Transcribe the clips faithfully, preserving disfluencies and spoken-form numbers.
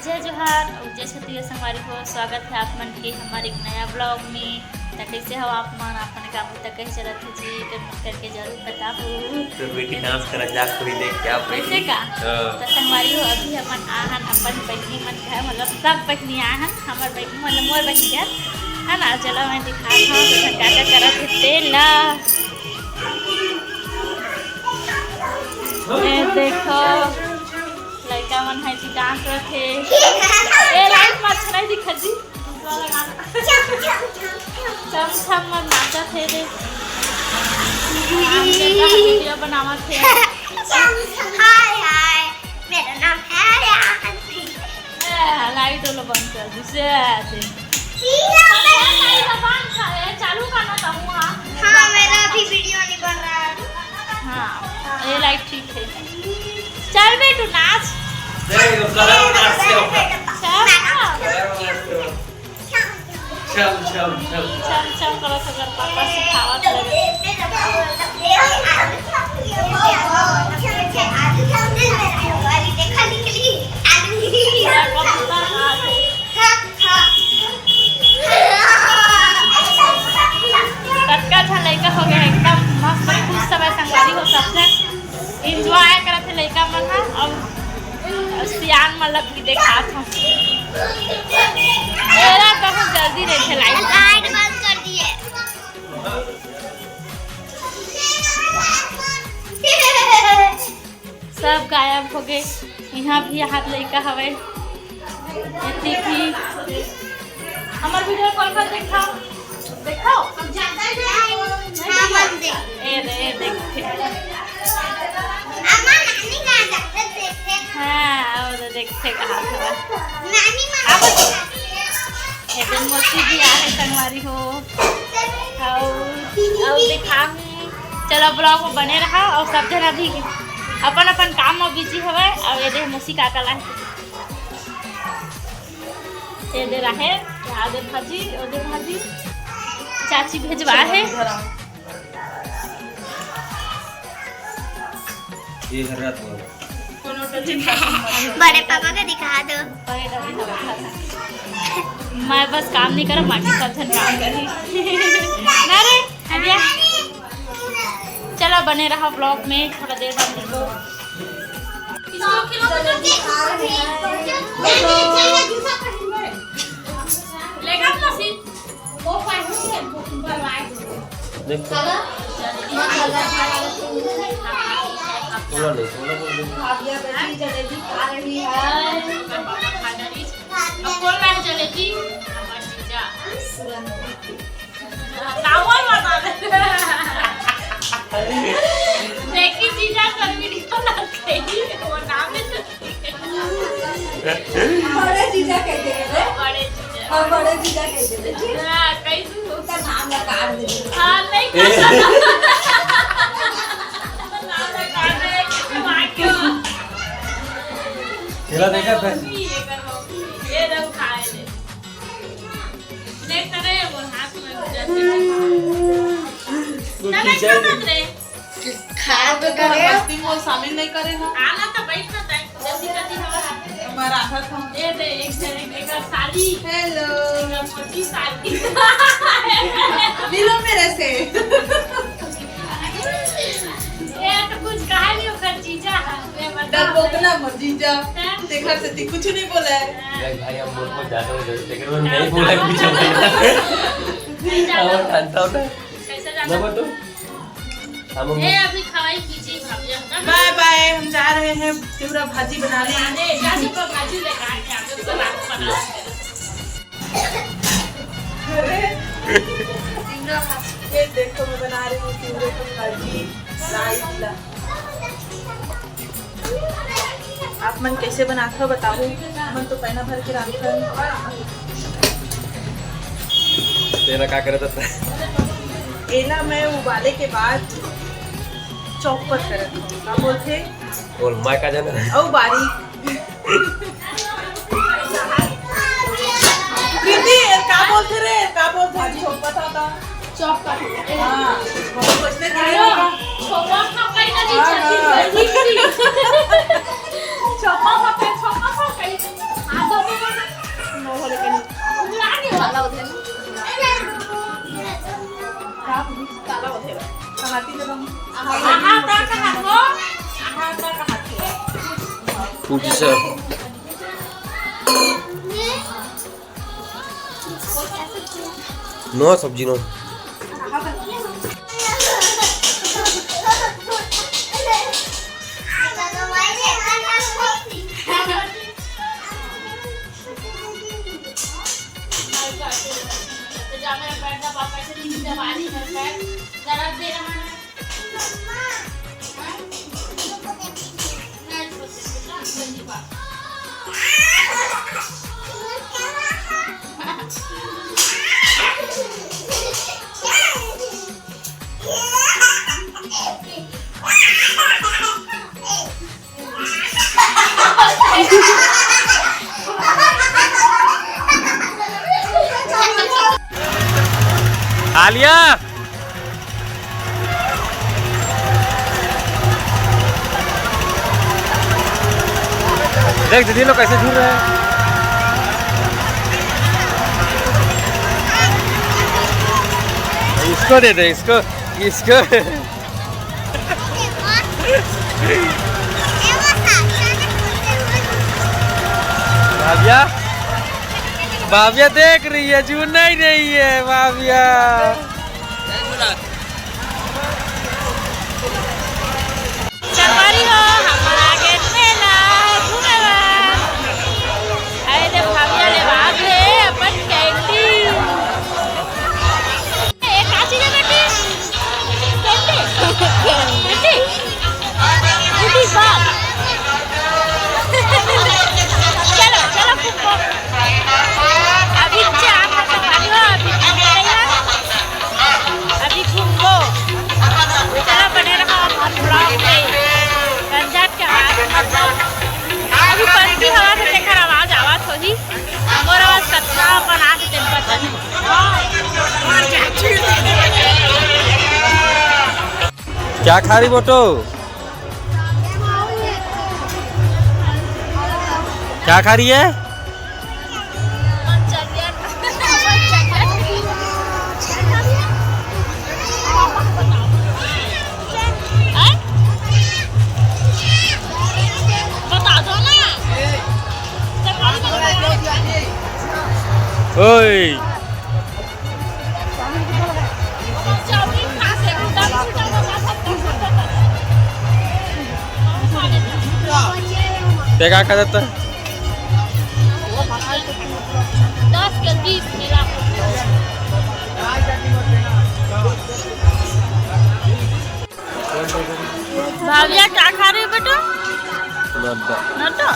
जय जोहार अउ जय छत्तीसगढ़ संगवारी हो, स्वागत है आप मन के हमारे एक नया vlog में। त कैसे हो आप मन? अपन काम त कैसे चलत है जी, comment करके जरूर बताओ। तो बेटी dance करत जात थोड़ी देख के आप कैसे बेटी। का? हाँ। त संगवारी हो, अभी हमन आहन अपन बहिनी मन घर, मतलब सब बहिनी आहन, हमर बहिनी मतलब मोर बहिनी घर है ना। चलो मैं दिखात हूँ तो का का करत है तेला। ये देखो, लड़का मन है जी dance करत है। ए, light में अच्छा नहीं दिखत जी। चम चम मन नाचत हे रे। राम बेटा video बनावत हे। हाय, हाय, मेरा नाम है आरती। ए, light वाला बंद कर दी, से ऐसे। चालू करना चाहूँगा। हाँ, मेरा अभी video नहीं बन रहा है। हाँ, ये light ठीक है। चल बेटू, नाच। नहीं, वो कलर वो नाच से होगा। चल। कलर वो नाच से होगा। चल, चल, चल। चल, चल, करो तो अगर पापा सिखावत लगे। कतका झन लइका हो गया, एकदम मस्त खुश सब है, संगवारी हो सब झन। Enjoy करत हे लइका मन ह। अब सियान मन ला भी देखात हूँ। एरा बहुत जल्दी रहिथे light। Light बंद कर दिए। सब गायब हो गए। यहाँ भी हाथ लइका हवय। एती भी हमर video कौन कौन देखा? देखो। हम जाता है। हाँ, हम देख। ए रे, ए देख। अम्मा, नानी कहाँ जाते थे? हाँ, और देख, कहाँ था? नानी माँ अब के साथ। ए दिन मौसी भी आ है, संगवारी हो। आओ, आओ, दिखा हूँ। चलो, vlog में बने रहा और सब जन अभी अपन अपन काम में busy हवे। और ये दे मौसी का कला है। ये दे रहे, ये दे भाजी, वो दे भाजी, चाची भेजवा है। ये हर रात में। बड़े पापा को दिखा दो। मैं बस काम नहीं करब, बाकी सब जन काम करही। ना रे, अरे। चलो, बने रहा vlog में, थोड़ा देर बाद मिलबो। देखो। थोड़ा नहीं, थोड़ा बोल दो। भाभिया बेटी जलेबी खा रही है। अब कौन लाए जलेबी? हमार जीजा। चावल बता दे। देखी जीजा कर video ना कही, वो नाम है। बड़े जीजा कह दे रे। बड़े जीजा। हाँ, बड़े जीजा कह दे रे। हाँ, कही तू। उसका नाम लगा दे। हाँ, नहीं कर सकता। नाम लगा दे, क्यों आ गया? खेला देखा था? ये कर, ये रहो, खाए ले। देख तो रहे हो, हाथ में जैसे वो ना, ना, खींचा है। खाना तो रे। खा तो करे। मस्ती में शामिल नहीं करे हो। आना तो बैठ तो तय। जल्दी, जल्दी हमारा। हमारा आधा था। दे दे, एक से एक, एक साली। Hello। एक मोटी साली। ले लो मेरे से। ये तो कुछ कहा नहीं, ओकर जीजा है। ये बताओ। डरपोकला मोर जीजा। हैं? देखा से ती कुछ नहीं बोला है। देख भाई, हम लोग को ज्यादा हो जाए, लेकिन वो नहीं बोला कुछ। नहीं जाना। और जानता हूँ ना। कैसे जाना? ना बोल तू। हम लोग ए, अभी खवाई कीजिए भाभी, हम ना। Bye bye, हम जा रहे हैं तिवरा भाजी बनाने। अरे, जा तिवरा भाजी लेकर आके आप लोग को रात बना। अरे, ये देखो, मैं बना रही हूँ तिवरे का भाजी, राई वाला। आप मन कैसे बनात हो बताओ, हमन तो पैना भर के रांधथन। तेरा का करत हस? एला मैं उबाले के बाद chopper करत हूँ, का बोलथे? बोल, मैं का जाना? अउ बारीक। दीदी, ये का बोलथे रे? का बोलथे? छोपा था, था। Chopper। हाँ। छोपा था, कहीं ना कहीं हाँ, चलती हाँ। रहती थी। छोपा था, छोपा था, कहीं। हाँ, तो जी सर। नो सब्जी नो। आलिया, देख दीदी लोग कैसे झूल रहे हैं। इसको दे दे, इसको, इसको। भाविया, भाविया देख रही है, झूल नहीं रही है भाविया। संगवारी हो, हमर आगे मेला घूमे बर। अरे दे भाविया ले बाप रे, अपन कैंडी। ए, का चीज है बेटी? कैंडी? कैंडी? गुड्डी बाप। चलो, चलो, घूमो। अभी चार घंटा बाद हो, अभी घूम रही है। अभी घूमबो। चला बने रहा हमारे vlog में। झंझट के आवाज मतलब, अभी पंछी हवा से तेकर आवाज आवत होही। मोर आवाज कतना बना के तेन पता नहीं। क्या खा रही बोटो? क्या खा रही है? बता दो ना। ओए। ते का करत? दस के बीस मिला। भाविया, क्या खा रही हो बेटा? नड्डा। नड्डा?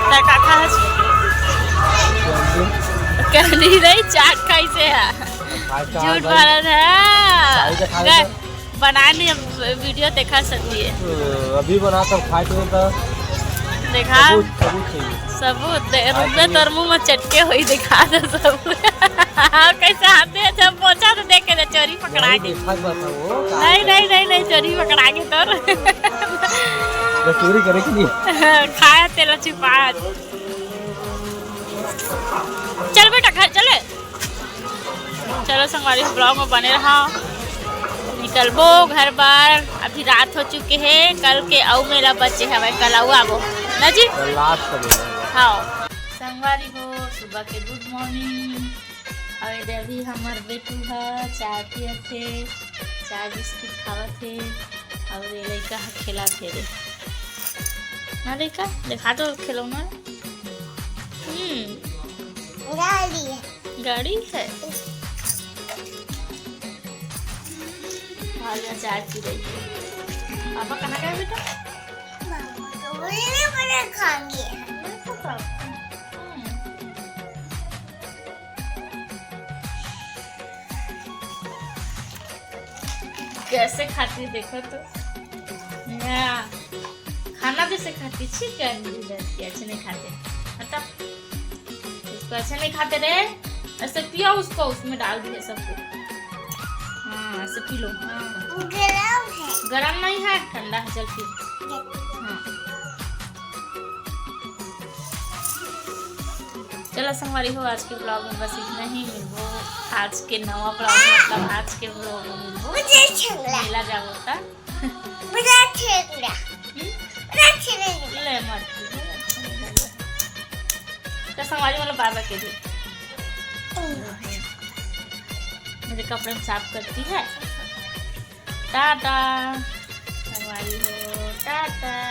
क्या का खा है? कैंडी नहीं, चाट खाई से है। झूठ मारत है। चाय का खा रहे थे। बनाए नहीं, अब वीडियो देखा सकती है। तो अभी बना, तब खाए थे तो देखा। सबूत, सबूत चाहिए। सबूत दे, रुक दे, तोर मुंह में चटके होई, दिखा दे सब। कैसे हाथ दे, जब पहुंचा तो देख के दे, चोरी पकड़ा नहीं, के। देखा बात है वो, नहीं, नहीं, नहीं, नहीं, चोरी पकड़ा के तोर। तो चोरी करे कि नहीं? खाया तेला छुपा। चल बेटा, घर चले। चलो संगवारी, vlog में बने रहा, निकलबो घर बार। अभी रात हो चुके हे, कल के अउ मेला बचे हवय, कल अउ आबो ना जी। तो लास्ट का मेला। हाँ संगवारी हो, सुबह के गुड मॉर्निंग। अउ एदे अभी हमर बेटू ह चाय पियत हे, चाय बिस्किट खावत हे, अउ ये लइका ह खेलत हे रे। ना लइका, देखा तो खिलौना। हम्म। गाड़ी है। गाड़ी है। भाविया चाय पी रही है। पापा कहाँ गए बेटा? मामा तो बोले ना, बड़ा खा गया। हम्म। कैसे खाती है देखो तो। या, खाना जैसे खाती, छी, क्या नहीं रहती, अच्छे नहीं खाते। हटा, उसको अच्छे नहीं खाते रे। ऐसे पियो उसको, उसमें डाल दिए सबको। हाँ, ऐसे पी लो। हाँ। गरम है। गरम नहीं है, ठंडा है, चल पी। हाँ। चलो संगवारी हो, आज के vlog में बस इतना ही। मिलबो आज के नवा vlog में, मतलब आज के vlog में मिलबो। मुझे अच्छा लगा। मेला जाबो ता। मुझे अच्छा लगा। हम्म? मुझे अच्छा लगा। मत। तो संगवारी, मतलब, बाय बाय कहि दे। मेरे कपड़े में साफ करती है। टाटा संगवारी हो, टाटा।